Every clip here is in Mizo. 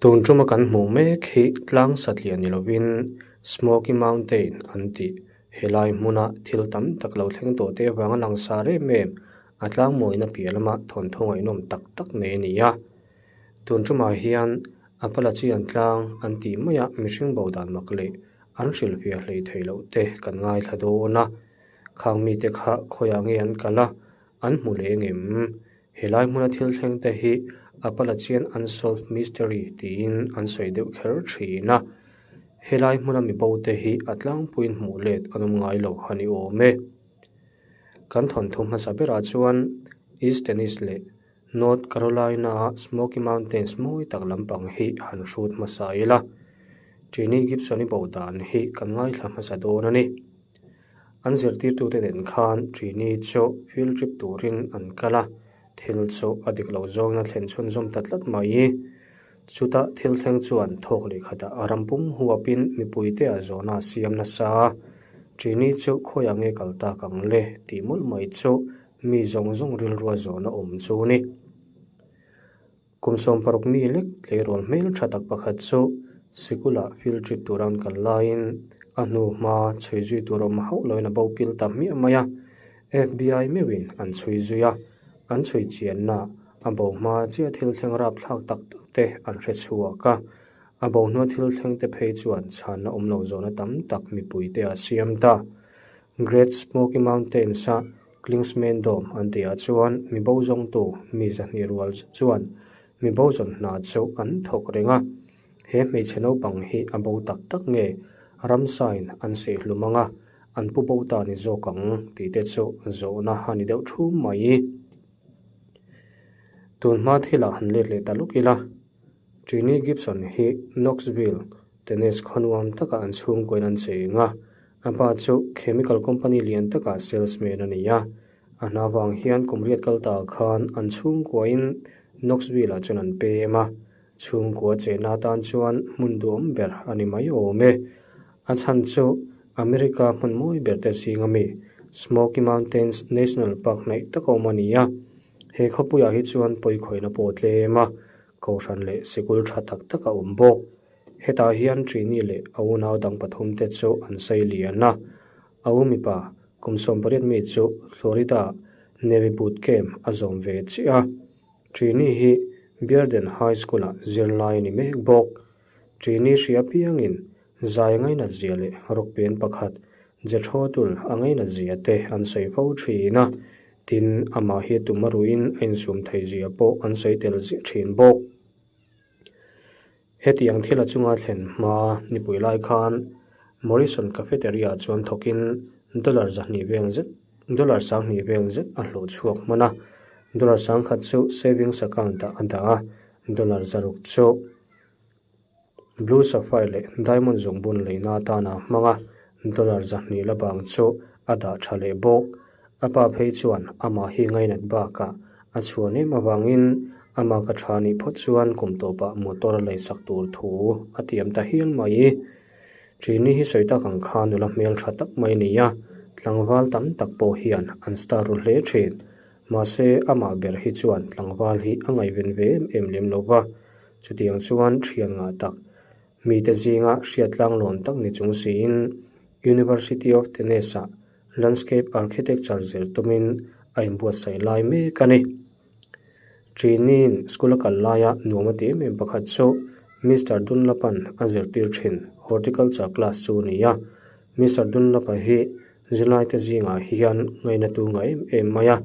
Tun tuma kan hmuh mek hi tlang satliah ni lovin Smoky Mountain an tih helai hmuna thil tam tak lo thleng tawh te avanga langsar em em a tlang mawina piah lama thawnthu ngaihnawm tak tak nei a ni a. Tun tumah hian Appalachian tlang an tih maia mihring bo dan mak leh an hrilhfiah hlei theih loh te kan ngaithla dawn a. Khang mite kha khawiah nge an kal a, an hmu leh engem? Helai hmuna thil thleng te hi Appalachian Unsolved Mystery tiin an sawi deuh kher thin a. Helai hmuna mibo te hi a tlangpuiin hmuh let an awm ngai lo a ni awm e. Kan thawnthu hmasa berah chuan East Tennessee leh North Carolina-a Smoky Mountains mawi tak lampang hi han hrut hmasa ila. Trini Gibson-i bo dan hi kan ngaithla hmasa dawn a ni. An zirtirtute nen khan Trini chu field trip turin an kal a, thil chu a dik lo zawngin a thlen chhunzawm ta tlat mai. Chutah thil thleng chuan thawk leh khatah a ram pum huapin mipuite a zawhna a siam nasa a, Trini chu khawiah nge kal tak ang le tih mawlh mai chu mi zawng zawng rilrua zawhna awm chu a ni. Kum 16 mi lek tleirawl hmel tha tak pakhat chu sikula field trip tura an kal laiin a hnu hma chhui zui tur awm hauh loin a bo pil ta hmiah mai a. FBI meuhin an chhui zui a, an chhui chianna a bo hma chiah thil thleng rapthlak tak tak te an hre chhuak a. A bo hnua thil thleng te phei chuan chhanna awm lo zawhna tam tak mipuite a siam ta. Great Smoky Mountains-a Klingsman Dome an tihah chuan mi bo zawngtu mi zahnih rual zet chuan mi bo zawn hna chu an thawk reng a. He hmeichhe naupang hi a bo tak tak nge ramsain an sehhlum ang a, an pu bo ta ni zawk ang tih te chu zawhna a ni deuh thum mai. Tun hma thilah han let leh ta luk ila, Trini Gibson hi Knoxville, Tennessee khaw nuam takah an chhungkuain an cheng a. A pa chu chemical company lian takah salesman a ni a, a hna vang hian kum riat kal ta khan an chhungkuain Knoxville-ah chuan an pem a, chhungkua chehna atan chuan hmun duhawm ber a ni mai awm e. A chhan chu America hmun mawi ber te zing ami Smoky Mountains National Park hnaih tak a awm a ni a, he khawpuiah hi chuan pawikhawihna pawh a tlem a, kohhran leh sikul tha tak tak a awm bawk. Hetah hian Trini leh a unau dang pathum te chu an sawi lian a, a u mipa kum 18 mi chu Florida Navy Boot Camp a zawm ve chiah a. Trini hi Bearden High School-ah zirlai a ni mek bawk. Trini hria piangin zai a ngainat zia leh rock band pakhat Jethro Tull a ngainat zia te an sawi fo thin a, tin amah hi tum a ruiin a insum thei zia pawh an sawi tel ziah thin bawk. Hetiang thil a chunga thlen hma nipui lai khan Morrison Cafeteria chuan thawkin dollar zahnih vel zet dollar sanghnih vel zet a hlawh chhuak hman a, dollar sangkhat chu savings account ah a dah a, dollar zaruk chu Blue Sapphire leh Diamond zungbun leina atana a hmang a, dollar zahnih la bang chu a dah tha leh bawk. A pa phei chuan amah hi ngainat bakah a chhuan em avangin amah ka tha nih phawt chuan kum tawpah motor a leisak tur thu a tiam ta hial mai. Trini hi sawi tak ang kha nula hmel tha tak mai a ni a, tlangval tam tak pawh hian an star ru hle thin. Mahse, amah ber hi chuan tlangval hi a ngaihven ve em em lem lo va, chutiang chuan thian ngah tak mite zinga hriat tlang lawn tak ni chung siin University of Tennessee-ah Landscape Architecture zir tumin a inbuatsaih lai mek a ni. Trini'n school a kal laia nuam a ti em em pakhat chu Mister Dunlap-a'n a zirtir thin Horticulture class chu a ni a. Mister Dunlap-a hi zirlaite zingah hian ngainatu nga em em mai a,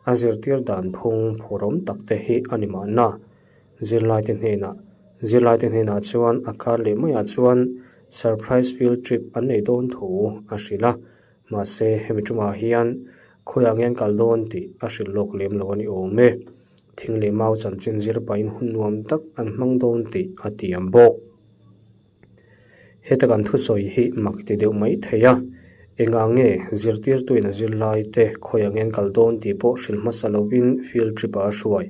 a zirtir dan phung phurawm tak te hi a ni mahna. Zirlaite hnenah Zirlaite hnenah chuan a kar leh maiah chuan surprise field trip an nei dawn thu a hrilh a, mahse hemi tumah hian khawiah nge an kal dawn tih a hrilh lawk lem lo a ni awm e. Thing leh mau chanchin zir pahin hun nuam tak an hmang dawn tih a tiam bawk. Heta kan thusawi hi mak ti deuh mai thei a, engah nge zirtirtuin a zirlai te khawiah nge an kal dawn tih pawh hrilh hmasa lovin field trip ah a hruai.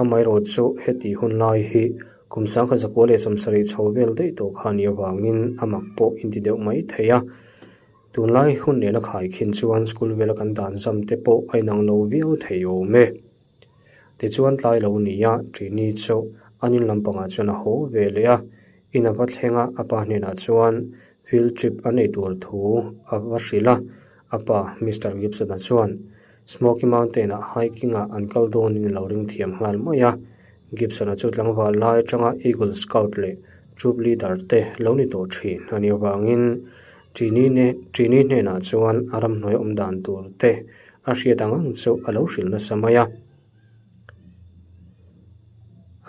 Amaherawh chu heti hun lai hi kum 1970 chho vel daih tawh kha ni avangin a mak pawh inti deuh mai thei a. Tunlai hun nena khaikhin chuan school vela kan dan zam te pawh a inang lo viau thei awm e. Tichuan tlai lo nia Trini chu An in lampangah chuan a haw ve leh a, in a va thleng a, a pa hnenah chuan field trip a neih tur thu a va hrilh a, a pa Mister Gibson-a chuan Smoky Mountain-ah hiking-ah an kal dawnin a lo ring thiam nghal mai a. Gibson-a chu tlangval lai atanga Eagle Scout leh Troop Leader te lo ni tawh thin a nih avangin Trini Trini hnenah chuan a ramhnuai awm dan tur te a hriat ang ang chu a lo hrilh nasa mai a.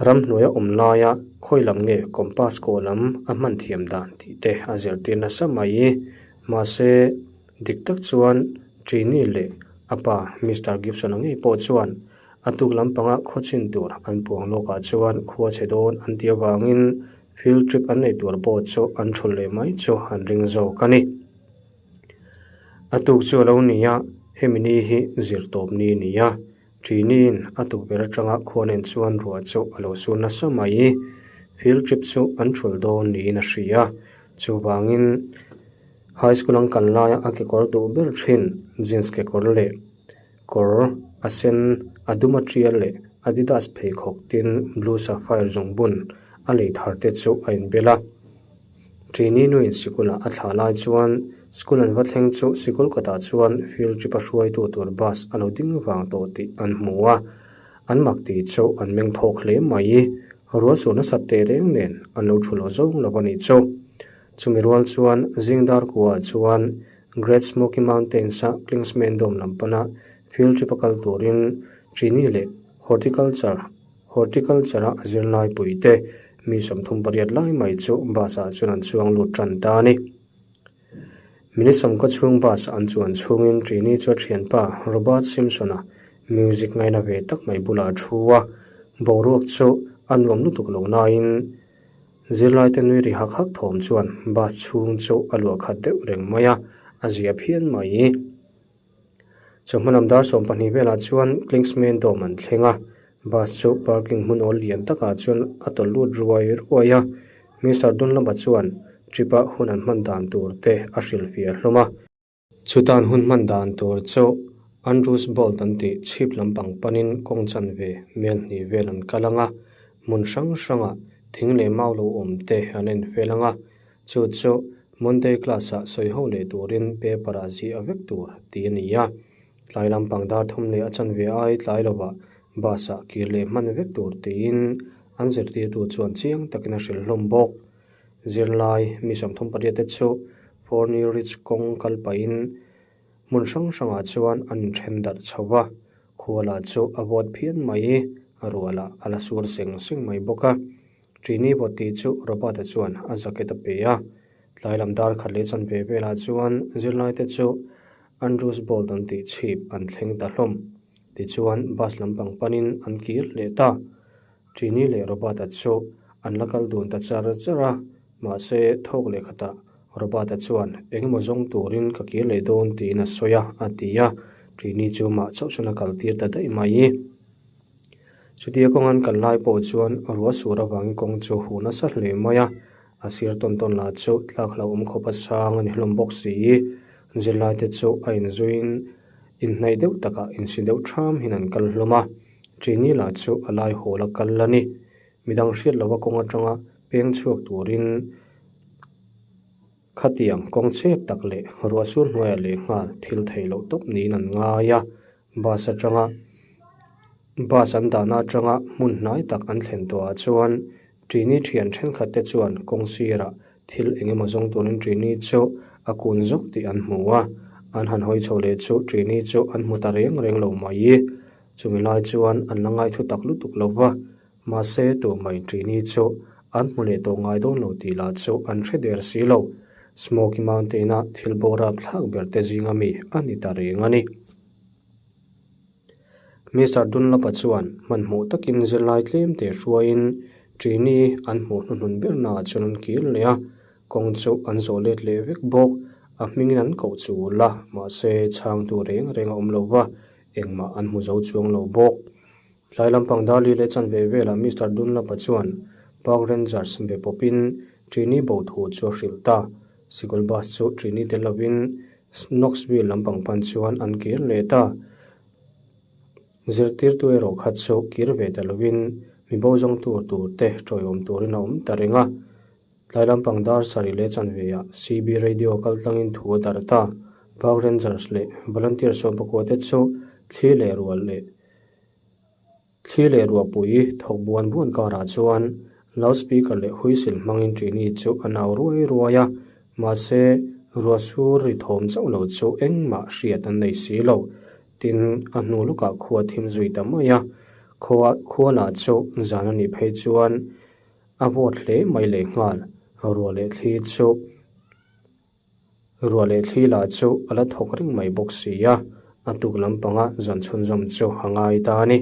Ramhnuai a awm laia khawi lam nge compass kawh lam a hman thiam dan tih te a zirtir nasa mai. Mahse, dik tak chuan Trini leh a pa Mister Gibson-a ngei pawh chuan a tuk lampanga khawchin tur an puang lawkah chuan khua chhe dawn an tih avangin field trip an neih tur pawh chu an thulh leh mai chu an ring zawk a ni. A tuk chu a lo ni a, hemi ni hi zir tawp ni a ni a, Ṭini'n a tukverh atanga khua nen chuan ruah chu a lo sur nasa mai. Field trip chu an ṭhulh dawn niin a hria. Chuvangin high school an kal laia a kekawr duh ber ṭhin jeans kekawr leh kawr a sen a dum a ṭial leh Adidas pheikhawk tin blue sapphire zungbun a lei thar te chu a inbel a. Ṭini nuin sikula a thlah lai chuan school an va thleng chu sikul kawtah chuan field trip a hruaitu tur bus a lo ding vang tawh tih an hmu a, an mak tih chu an meng phawk hle mai. Rual sur nasat teh reng nen an lo thu lo zawng lo a nih chu. Chumi rual chuan zing dar kuah chuan Great Smoky Mountains-a Klingsman Dome lam pana field trip a kal turin Ṭini leh Horticulture Horticulture-a a zirlai puite mi 38 lai mai chu bus-ah chuan an chuang lut tan ta a ni. Minute sawmkaw chhung bus an chuan chhungin Trini chu a thianpa Robert Simpson-a music ngaina ve tak mai bulah a thu a, boruak chu a nuam lutuk lo nain zirlaite nui ri hak hak thawm chuan bus chhung chu a luah khat deuh reng mai a, a zia phian mai. Chawhma lam dar 12 velah chuan Klingsman Dome an thleng a, bus chu parking hmun awl lian takah chuan a tawlh lut ruai ruai a, Mister Dunlop-a chuan trip-a hun an hman dan tur te a hrilhfiah hlawm a. Chutan hun hman dan tur chu Andrews Bolt an tih chhip lampang panin kawng chanve mel hnih vel an kal ang a, hmun hrang hrangah thing leh mau lo awm te an en fel ang a, Chu chu Monday class-ah sawi ho leh turin paper-ah ziah vek tur tih a ni a. Tlai lampang dar thum leh a chanve ai tlai lovah bus-ah kir leh hman vek tur tiin an zirtirtu chuan chiang takin a hrilh hlawm bawk. Zirlai mi 38 te chu Forney Ridge kawng kal pahin hmun hrang hrangah chuan an inthen darh chho va, khualah chu a vawt phian mai, ruahlah a la sur seng seng mai bawk a. Trini Vawti chu Robert-a chuan a jacket a pe a, tlai lam dar khat leh chanve velah chuan zirlaite chu Andrews Bolt an tih chhip an thleng ta hlawm. Tichuan bus lampang panin an kir leh ta. Trini leh Robert-a chu an la kal dun ta char char a, mahse thawk leh khatah Robert-a chuan engemaw zawng turin ka kir leh dawn tiin a sawi a, a ti a, Trini chu mah chauh chuan a kaltir ta daih mai. Chutia kawng an kal lai pawh chuan ruah sur avangin kawng chu huh nasa hle mai a, a sir tawn tawn lah chu tlak hlauhawm khawp a sang a ni hlawm bawk si. Zirlai te chu a inzuiin inhnaih deuh takah insi deuh ṭham hian an kal hlawm a, Trini lah chu a lai hawl a kal a ni. Midang hriat lova kawng aṭanga peng chhuak turin khatiang kawng chep tak leh ruah sur hnuaiah lehnghal thil theih loh tawp niin an ngai a. Bus atanga bus an dahna atanga hmun hnai tak an thlen tawhah chuan Trini thian thenkhat te chuan kawng sirah thil eng emaw zawng turin Trini chu a kun zawk tih an hmu a, an han hawi chho leh chu Trini chu an hmu ta reng reng lo mai. Chumi lai chuan an la ngai thu tak lutuk lo va, mahse tumah in Trini chu an hmu leh tawh ngai dawn lo tih lah chu an hre der si lo. Smoky Mountain-a thil boruak thlak ber te zinga mi a ni ta reng a ni. Mister Dunlop-a chuan hmanhmawh takin zirlai tlem te hruaiin Trini an hmuh hnuhnun bernaah chuan an kir leh a, kawng chu an zawh let leh vek bawk. A hmingin an koh chu la, mahse chhangtu reng reng a awm lo va, engmah an hmu zo chuang lo bawk. Tlai lampang Darli leh chanve velah Mister Dunlop-a chuan Park Rangers be pawpin Trini bo thu chu a hrilh ta. Sikul bus chu Trini tel lovin Knoxville lampang pan chuan an kir leh ta. Zirtirtu erawh kha chu kir ve ta lovin Mi bo zawng tur tur te tawiawm turin a awm ta reng a. Tlai lampang dar sarih leh chanve ah CB Radio kal tlangin thu a darh ta. Park Rangers leh Volunteer sawmpakua te chu thli leh rual leh Thli leh ruahpui thawk buan buan karah chuan loudspeaker leh whistle hmangin Trini chu a nau ruai ruai a, mahse ruah sur ri thawm chauh lo chu engmah hriat an nei si lo. Tin, a hnu lawkah khua thim zui ta mai a, khua khua lah chu zan a nih phei chuan a vawt hle mai lehnghal, ruah leh thli chu Ruah leh thli lah chu a la thawk reng mai bawk si a, a tuk lampanga zawn chhunzawm chu a ngai ta a ni.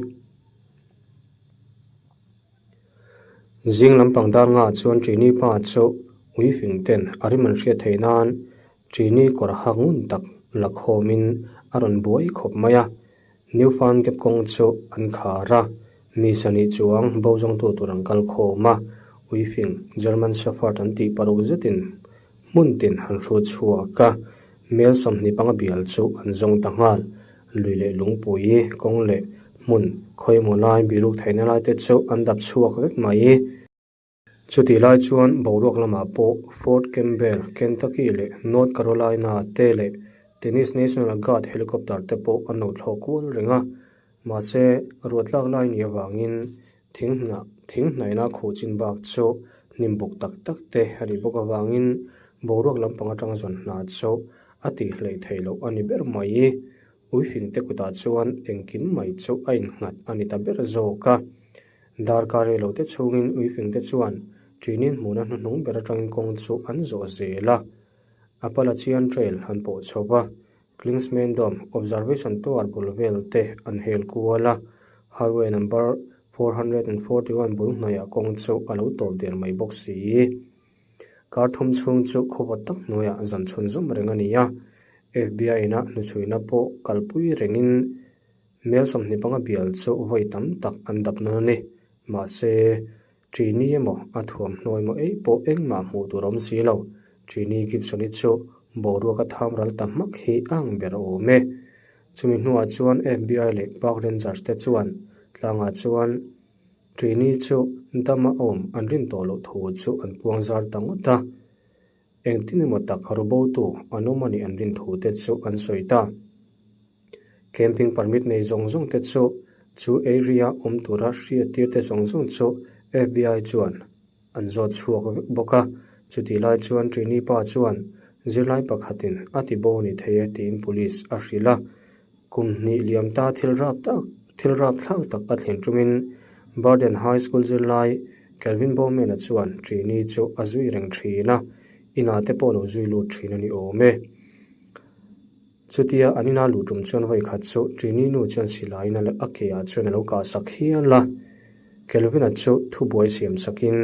Zing lampang dar ngah chuan Trini pa chu ui fing ten a rim an hriat theih nan Trini kawr hak ngun tak la khawmin a rawn buai khawp mai a. New Farm Gap kawng chu an khar a, mi sahnih chuang bo zawngtu tur an kal khawm a, ui fing German Shepherd an tih paruk zetin Hmun tin han hruat chhuak a, mel 25 bial chu an zawng ta nghal. Lui leh lungpui, kawng leh hmun khawimaw lai biruk theihna lai te chu an dap chhuak vek mai. Chutih lai chuan boruak lamah pawh Fort Campbell, Kentucky leh North Carolina te leh Tennessee National Guard helicopter te pawh an lo thlawh kual reng a. Mahse, ruatlak lai nih avangin Thing hnah, thing hnaihna khuh chin bak chu hnim buk tak tak te a nih bawk avangin boruak lampang atanga zawn hna chu a tih hleih theih loh a ni ber mai. Uifing te kutah chuan engkim mai chu a innghat a ni ta ber zawk a. Darkar rei lo te chhungin uifing te chuan ṭinin hmuhna hnuhnung ber atangin kawng chu an zawh zel a. Appalachian Trail an pawh chho va, Klingsman Dome Observation Tower bul vel te an hel kual a, Highway number 441 bul hnuaiah kawng chu a lo tawp der mai bawk si. Kar thum chhung chu khawvawt tak hnuaiah zan chhun zawm reng a ni a, FBI ina hnuchhuina pawh kalpui rengin mel 25 bial chu vawi tam tak an dap nawn a ni. Mahse, Trini emaw a thuamhnaw emaw ei pawh engmah hmuh tur a awm si lo. Trini Gibson-i chu boruak a tham ral ta hmak hi a ang ber awm e. Chumi hnuah chuan FBI leh Park Rangers te chuan tlangah chuan Trini chu dama awm an rin tawh loh thu chu an puang zar ta ngawt a. Engtin emaw tak rubotu an awm a nih an rin thu te chu an sawi ta. Camping permit nei zawng zawng te chu chu area awm tura hriattir te zawng zawng chu FBI chuan an zawt chhuak vek bawk a. Chutih lai chuan Trini pa chuan zirlai pakhatin a ti bo ni thei e tiin police a hrilh a. Kum hnih liam ta thil rap tak thil rap thlak tak a thlen tumin Burden High School zirlai Kelvin Bowman-a chuan Trini chu a zui reng thin a, inah te pawh lo zui lut thin a ni awm e. Chutia an ina luh tum chuan vawi khat chu Trini nu chuan silaiin a a ke ah chuan a lo kah sak hial a. Kelvin-a chu thubuai siam sakin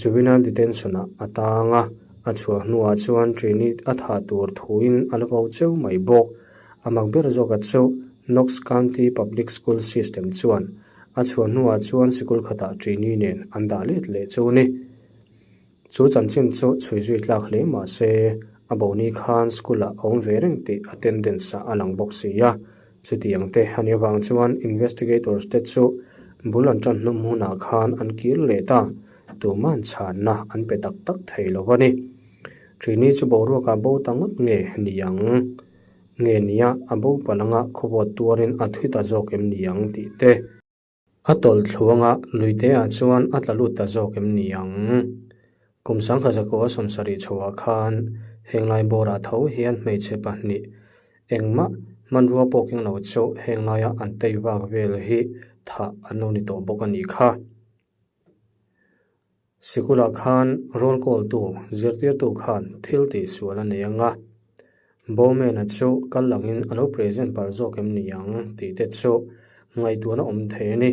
Juvenile Detention ah a tang a, a chhuah hnuah chuan Trini a thah tur thuin a la vo cheu mai bawk. A mak ber zawka chu Knox County Public School System chuan a chhuah hnuah chuan sikul khatah Trini nen an dah let leh chu ni. Chu chanchin chu chhui zui tlak hle mah se, a boni khan school ah a awm ve reng tih attendance ah a lang bawk si a. Chutiang te a nih avang chuan investigators te chu bul an tan hnum hunah khan an kir leh ta, tuman chhanna an pe tak tak thei lo a ni. Trini chu boruakah bo ta ngawt nge ni ang? Nge nia a bo palanga khawvawt tuarin a thui ta zawk em ni ang tih te. A tawlh thluanga luite ah chuan a tla lut ta zawk em ni ang? Kum sangkha zakua 70 chhoah khan henglai bawrah tho hian hmeichhe pahnih engmah hmanrua pawh keng lo chu henglaia an tei vak vel hi thah an lo ni tawh bawk a nih kha. Sikulah khan rawl kawltu zirtirtu khan thil tih sual a nei ang a, Bowman-a chu kal langin a lo present palh zawk em ni ang tih te chu ngaihtuahna awm thei a ni.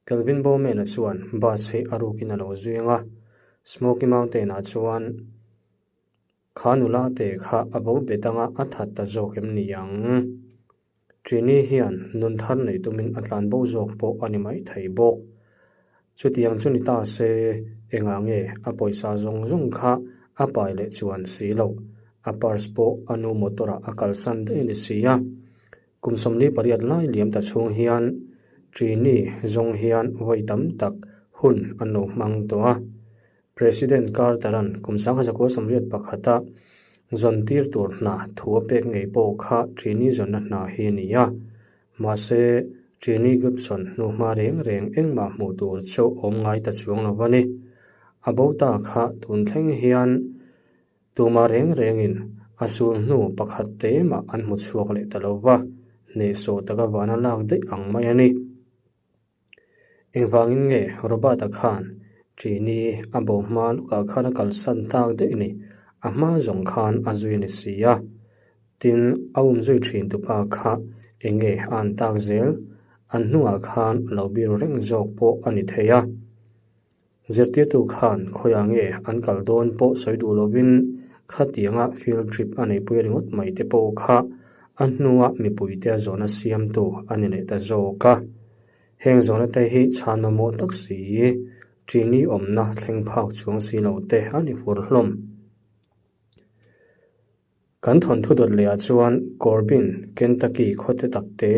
Kelvin Bowman-a chuan bus hi a rukin a lo zui ang a, Smoky Mountain-ah chuan kha nula te kha a bo bet anga a that ta zawk em ni ang. Trini hian nun thar neih tumin a tlan bo zawk pawh a ni mai thei bawk. Chutiang chu ni ta se, engah nge a pawisa zawng zawng kha a pai leh chuan si loh. A purse pawh a nu motor ah a kalsan daih a ni si a. Kum 48 lai liam ta chhung hian Trini zawng hian vawi tam tak hun an lo hmang tawh a. President Carter-a'n kum 1981-a zawn tir tur hna thu a pek ngei pawh kha Trini zawnna hna hi a ni a. Mahse, Trini Gibson hnuhma reng reng engmah hmuh tur chu awm ngai ta chuang lo a ni. A bo ta kha tun thleng hian Tumah reng rengin a sul hnu pakhat te mah an hmu chhuak leh ta lo va, hnehsawh taka vana lak daih ang mai a ni. Engvangin nge Robert-a khan Trini a bo hma lawkah khan a kalsan tak daih ni, a hma zawng khan a zui a ni si a. Tin, a umzui thin tupa kha eng nge a an tak zel, an hnungah khan a lo biru reng zawk pawh a ni thei a. Zirtirtu khan khawiah nge an kal dawn pawh sawi duh lovin khatianga field trip a neihpui ringawt mai te pawh kha a hnua mipuite a zawhna siamtu a ni leh ta zawk a. Heng zawhna te hi chhan mamawh tak si, Trini awmna thleng phak chuang si lo te a ni fur hlawm. Kan thawnthu dawt leh ah chuan Corbin, Kentucky khawte tak te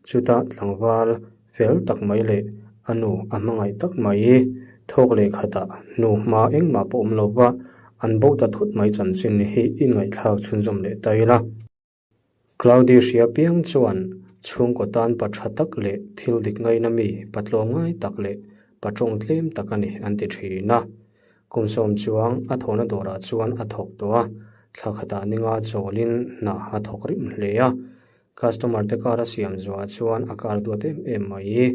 chuta tlangval fel tak mai leh a nu a hmangaih tak mai thawk leh khatah hnu hma engmah pawh awm lova an bo ta thut mai chanchin hi i ngaihthlak chhunzawm leh ta ila. Cloudy hria piang chuan chhungkaw tan pa tha tak leh thil dik ngaina mi pa tlawmngai tak leh pa tawng tlem tak a ni an ti thin a. Kum sawm chuang a thawhna dawrah chuan a thawk tawh a, thla khatah ninga chawlin hna a thawk rim hle a. Customer te car a siam zuah chuan a car duat em em mai.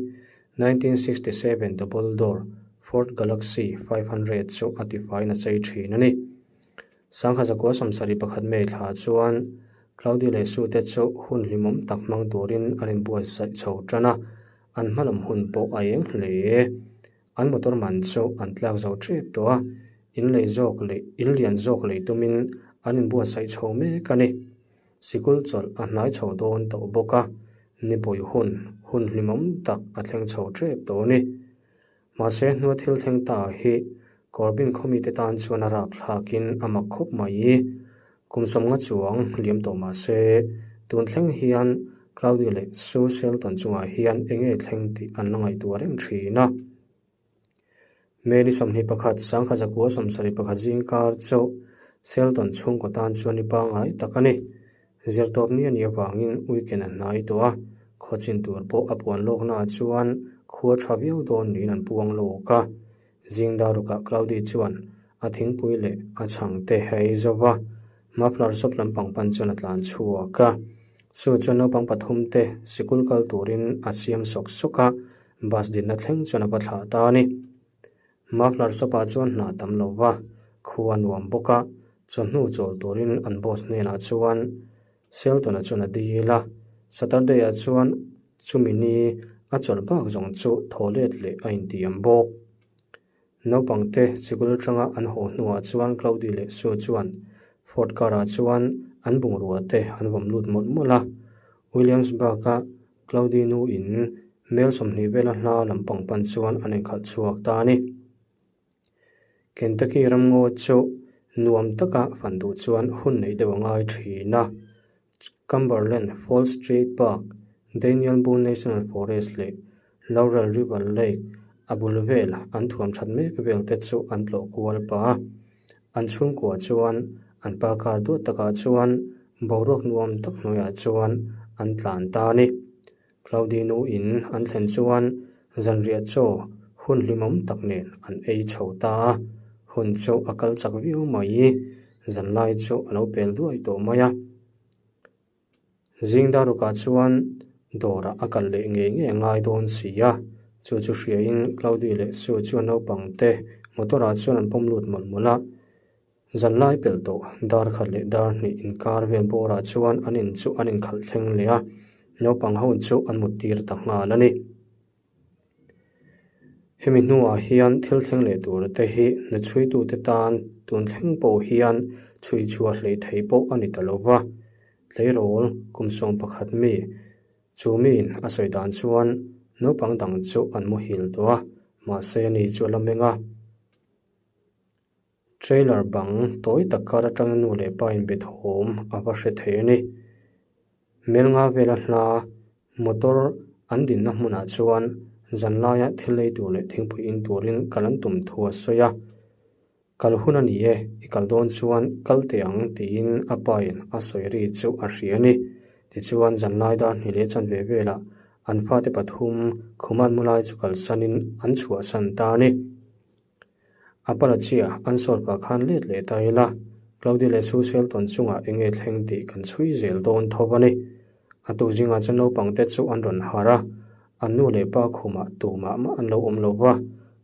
1967 double door Ford Galaxy 500 chu a tifaiin a chei thin a ni. Sangha zakua sawmsarih pakhat May thla chuan Claudio leh Sue te chu hun hlimawm tak hmang turin an inbuatsaih chho tan a, an hmalam hun pawh a eng hle. An motor man chu an tlak zo tep tawh a, in lei zawk leh in lian zawk lei tumin an inbuatsaih chho mek a ni. Sikul chawlh a hnai chho dawn tawh bawk a, nipui hun hun hlimawm tak a thleng chho tep tawh a ni. Mahse hnua thil thleng ta hi Corbin khawmite tan chuan a rapthlakin a mak khawp mai. Kum sawmnga chuang liam tawh mah se, tun thleng hian Claudio leh Sue Shelton chungah hian eng nge thleng tih an la ngaihtuah reng thin a. May ni 21, 1971 zingkar chu Shelton chhungkaw tan chuan ni pangngai tak a ni. Zirtawp ni a nih avangin weekend a hnai tawh a, khawchin tur pawh a puan lawknaah chuan khua tha viau dawn niin an puang lawk a. Zing darukah Cloudy chuan a thingpui leh a chhang te a ei zo va, muffler shop lampang pan chuan a tlan chhuak a. Chu chuan naupang pathum te sikul kal turin a siam sawk sawk a, bus dinna thleng chuan a va thlah ta a ni. Muffler shop ah chuan hna tam lo va, khua nuam bawk a, chawhnu chawl turin an boss hnenah chuan Shelton-a chuan a dil a, Saturday ah chuan chumi ni a chawlh bak zawng chu thaw let leh a intiam bawk. Naupangte sikul atanga an haw hnuah chuan Claudy leh Sue chuan Ford car ah chuan an bungrua te an vawm lut mawlh mawlh a. Williamsburg-a Claudy nu in mel 20 vela hla lampang pan chuan an inkhalh chhuak ta a ni. Kentucky ramngaw chu nuam taka fan duh chuan hun neih deuh a ngai thin a. Cumberland Falls State Park, Daniel Boone National Forest leh Laurel River Lake a bul vel an thuam that mek vel te chu an tlawh kual pah a. An chhungkua chuan an pa kar duat takah chuan boruak nuam tak hnuaiah chuan an tlan ta a ni. Claudy nu in an thlen chuan zanriah chaw hun hlimawm tak nen an ei chho ta a, hun chu a kal chak viau mai, zanlai chu a lo pel duai tawh mai a. Zing darukah chuan dawrah a kal leh ngei ngei a ngai dawn si a, chu chu hriain Claudy leh Sue chuan naupang te motor ah chuan an pawm lut mawlh mawlh a. Zanlai pelh tawh dar khat leh dar hnih inkar vel bawrah chuan an in chu an inkhalh thleng leh a, naupang ho chu an mut tir ta nghal a ni. Hemi hnuah hian thil thleng leh tur te hi hnuchhuitute tan tun thleng pawh hian chhui chhuah hleih theih pawh a ni ta lo va, tleirawl kum 11 mi chu miin a sawi dan chuan naupang dang chu an muhil tawh a, mahse ani chu a la meng a. Trailer bang tawi tak kar atanga nu leh pa in bet hawm a va hre thei a ni. Melnga vela hla motor. An dinna hmunah chuan zanlaia thil ei tur leh thingpui in turin kal an tum thu a sawi a. Kal hun a ni e, i kal dawn chuan kal teh ang tiin a pain a sawi ri chu a hria a ni. Tichuan zanlai dar hnih leh chanve velah an fate pathum Khuman Mulai chu kalsanin an chhuahsan ta a ni. Appalachia an sawl pah khan let leh ta ila, Claudia leh Sue Shelton chungah eng nge thleng tih kan chhui zel dawn tho a ni. A tuk zingah chuan naupangte chu an rawn harh a, an nu leh pa khumah tumah mah an lo awm lo va,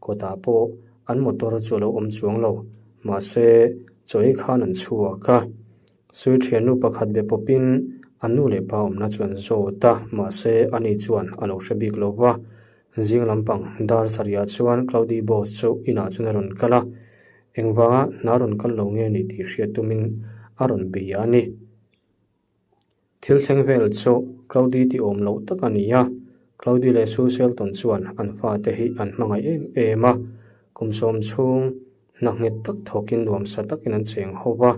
kawtah pawh an motor chu a lo awm chuang lo, mahse chaw ei khan an chhuak a. Sue thiannu pakhat be pawpin an nu leh pa awmna chu an zawt a, mahse ani chuan a lo hre bik lo va. Zing lampang dar sarihah chuan Cloudy Boss chu inah chuan a rawn kal a, engvanga hna rawn kal lo nge ni tih hriat tumin a rawn bei a ni. Thil thleng vel chu Cloudy tih awm loh tak a ni a, Cloudy leh Sue Shelton chuan an fate hi an hmangaih em em a, kum sawm chhung hna nghet tak thawkin nuamsa takin an cheng ho va.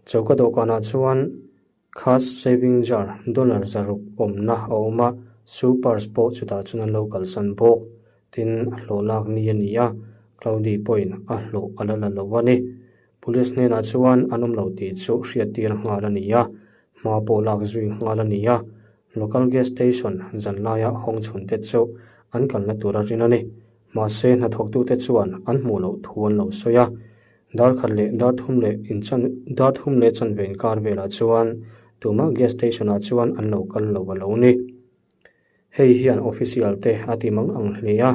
Choka dawhkanah chuan Cash saving jar dollar zaruk awmna a awm a, Sue purse pawh chutah chuan an lo kalsan bawk. Tin, a hlawh lak ni a ni a, Claudy pawhin a hlawh a la la lo a ni. Police hnenah chuan an awm lo tih chu hriattir nghal a ni a, hma pawh lak zui nghal a ni a. Local gas station zanlaia hawng chhunte chu an kalna tur a rin a ni. Mahse, hnathawktute chuan an hmuh loh thu an lo sawi a. Dar khat leh dar thum leh inchan dar thum leh chanve inkar velah chuan tumah gas station ah chuan an lo kal lo a lo ni. Hei hian official te a ti mang ang hle a.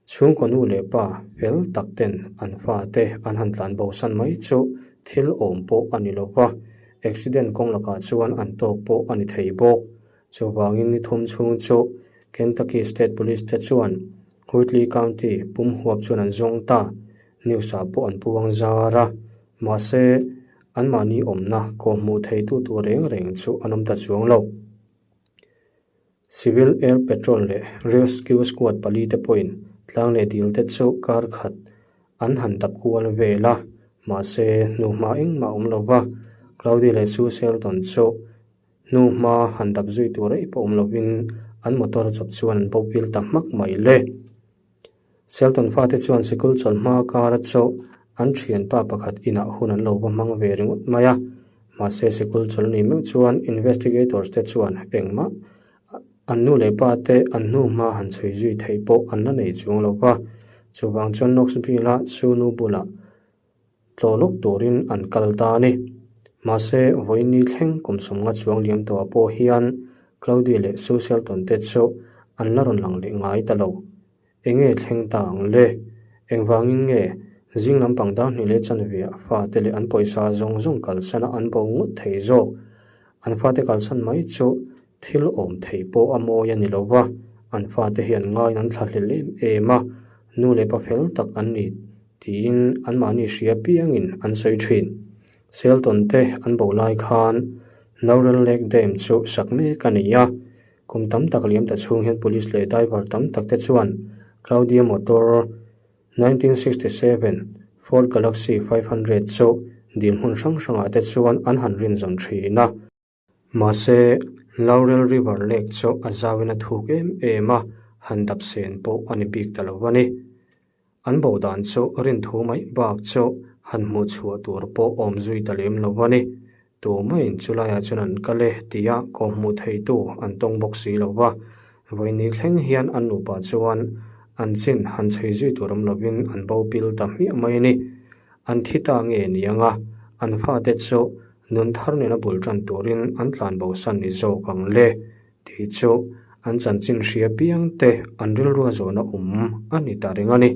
Chhungkaw nu leh pa fel tak ten an fa te an han tlan bo san mai chu thil awm pawh a ni lo va, accident kawng lakah chuan an tawk pawh a ni thei bawk. Chuvangin ni thum chhung chu Kentucky State Police te chuan Whitley County pum huap chuan an zawng ta. News ah pawh an puang zar a, mahse anmahni awmna kawhhmuh theitu tur reng reng chu an awm ta chuang lo. Civil Air Patrol leh Rescue Squad pali te pawhin tlang leh dil te chu kar khat an han dap kual vel a, mahse hnuhma engmah a awm lo va, Claudia leh Sue Sheldon chu Hnu hma han dap zui tur eih pawh awm lovin an motor chawp chuan an bo pil ta hmak mai le. Shelton fate chuan sikul chawlh hma kara chu an thianpa pakhat inah hun an lo va hmang ve ringawt mai a. Mahse sikul chawlh ni meuh chuan investigators te chuan engmah an nu leh pa te an hnu hma han chhui zui theih pawh an la nei chuang lo va. Chuvang chuan Knoxville-a Sunu bulah Tlawh lawk turin an kal ta a ni. Mahse, vawiin thleng kum sawmnga chuang liam tawhah pawh hian Claudia leh Sue Shelton te chu an la rawn lang leh ngai ta lo. Eng nge thleng ta ang le? Engvangin nge zing lampang dar hnih leh chanveah fate leh an pawisa zawng zawng kalsana an bo ngawt thei zawk? An fate kalsan mai chu thil awm thei pawh a mawi a ni lo va, an fate hian ngaiin an thlahlel em em a, nu leh pa fel tak an ni tiin anmahni hria piangin an sawi thin. Shelton te an bo lai khan Laurel Lake Dam chu sak mek a ni a, kum tam tak liam ta chhung hian police leh diver tam tak te chuan Claudia Motor 1967 Ford Galaxy 500 chu dil hmun hrang hrangah te chuan an han rinzawn thin a. Mahse, Laurel River Lake chu a zauin a thuk em em a, han dap sen pawh a ni bik ta lo a ni. An bo dan chu rinthu mai bak chu han hmuh chhuah tur pawh awm zui ta lem lo a ni. Tumaiin chulaiah chuan an kal e tia kawhhmuh theitu an tawng bawk si lo va, vawiin thleng hian an nupa chuan an chin han chhui zui tur awm lovin an bo pil ta hmiah mai a ni. An thi ta nge ni anga an fate chu Nun thar nena bul tan turin an tlan bosan ni zawk ang le tih chu an chanchin hria piang te an rilrua zawhna awm a ni ta reng a ni.